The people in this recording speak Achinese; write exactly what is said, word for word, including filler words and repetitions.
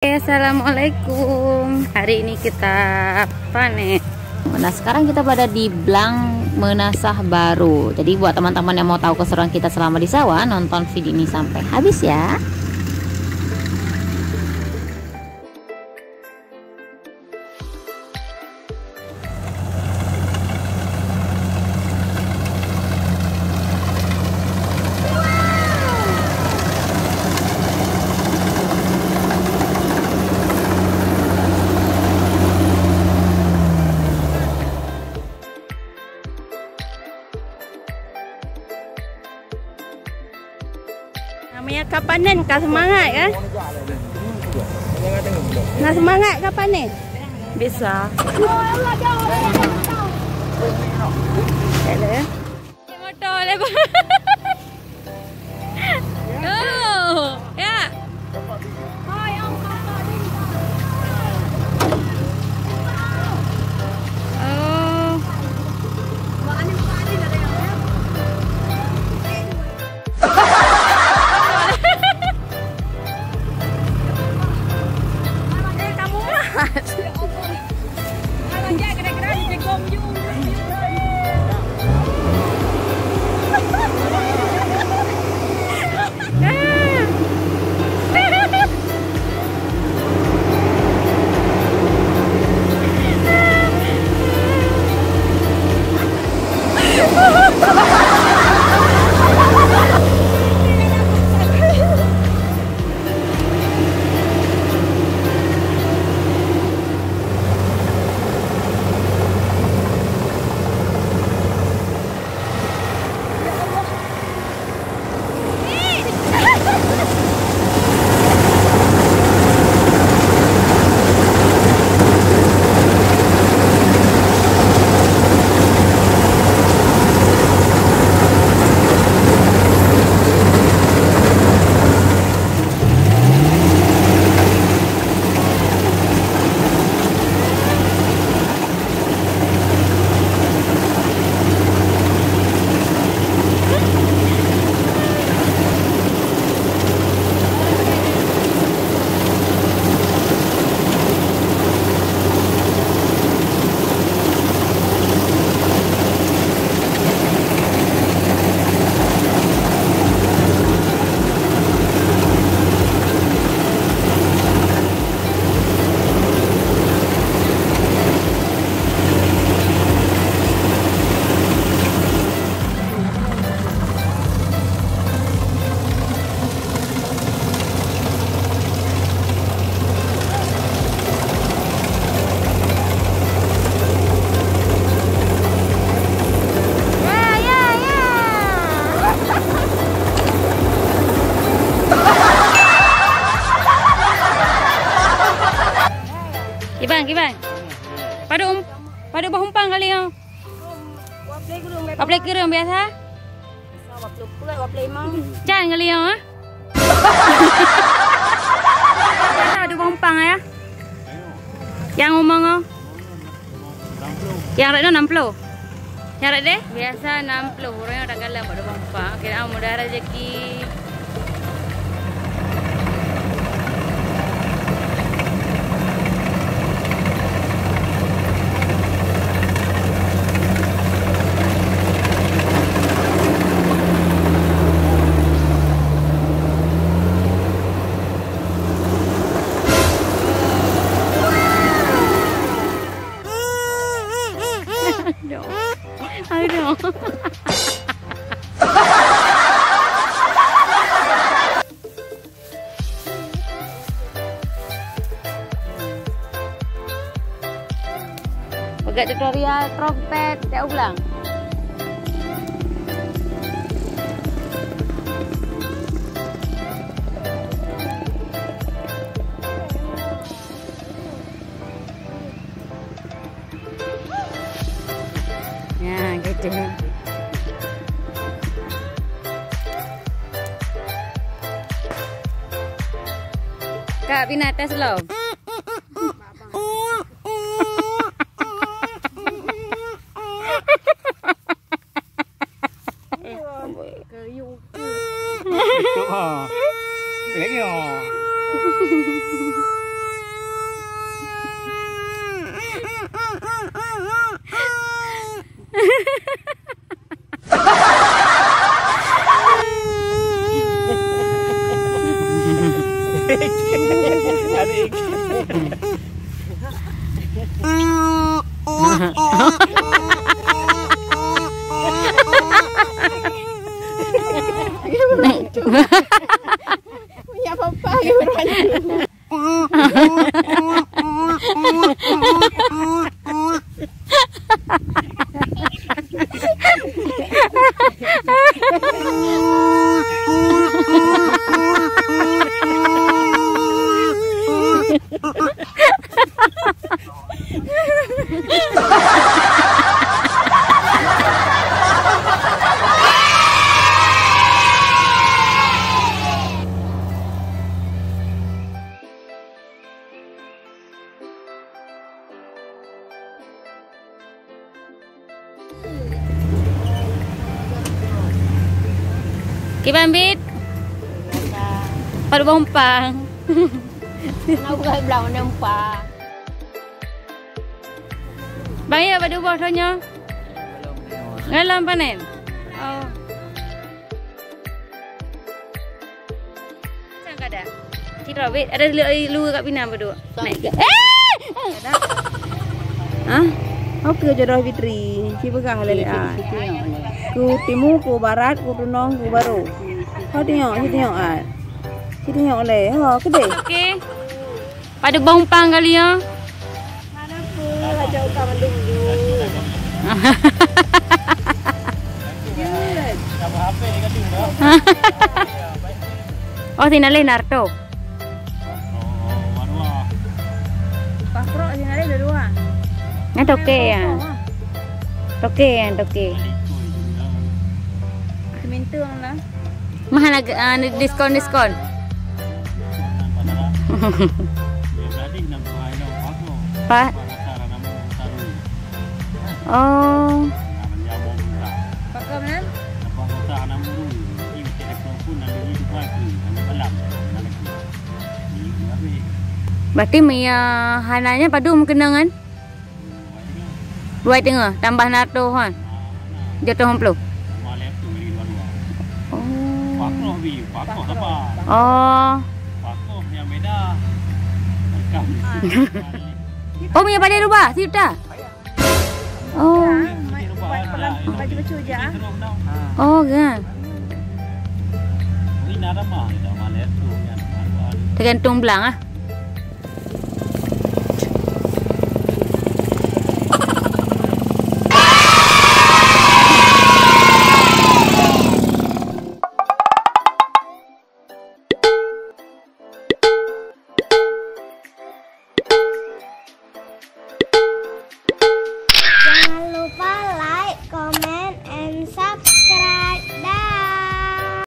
Oke, assalamualaikum. Hari ini kita panen. Nah, sekarang kita berada di Blang Meunasah Barô. Jadi, buat teman-teman yang mau tahu keseruan kita selama di sawah, nonton video ini sampai habis ya. Namanya ka panen, ka semangat kan? Na seumangat ka panen? Bisa. Hello. Motor lebar. Oh, ya. Oh. Ya, ya, ya. Kiban, kiban. Padum, padum bah umpang kali nyoe. Waplee kureueng biasa? Waplee peuet, waplee limong. Can kali nyoe, ah? Padum bah umpang, ya? Nyang umong, oh? Nyang rot nyoe enam puluh. Nyang rot deh? Biasa enam puluh, ureueng nyang takalon bak dua puluh empat. Kira mudah rezeki. Aduh. Aduh. Peugah tutorial trompet, jak u blang. Ya, gitu. Kak Bina, tes lo. Tutup, ha. Lagi, ha. Ya, papa, ya, orang. Kiban bit? Pat bompang. Nak buka belah mana empat. Bang, ya, pada ubah donya. Ngalom panen. Oh. Macam kada. Citra, wait, ada lu, lu kat Pina berdua. Naik ke? Eh! Ada. Hah? Oke, jodoh Fitri. Ci peugah lé, ah. Ku timu, ku barat, ku tunong, ku baro. Ho tengok, ci tengok, ah. Ci tengok lé. Ho, kedeh. Oke. Pada bompang kali ya. Mana pun, raja utang mandum tu. Oh, sinaleh Naruto. Pakrok sinaleh dua-dua. Nyan toke ya. Toke ya, toke. Semintu lah. Mahal lagi, ah, diskon, diskon. Pa-, oh. Berarti meunyo hana nyan padum meukeunong kan? Dua teungoh, tambah na toh, ha. Jatuh enam puluh. Oh. Pakoh bi, pakoh apa? Oh. Pakoh yang beda. Rekam. Oh, punya pada rubah, siuta. Oh. Baju-baju je, ah. Oh, kan. Tergantung belang, ah.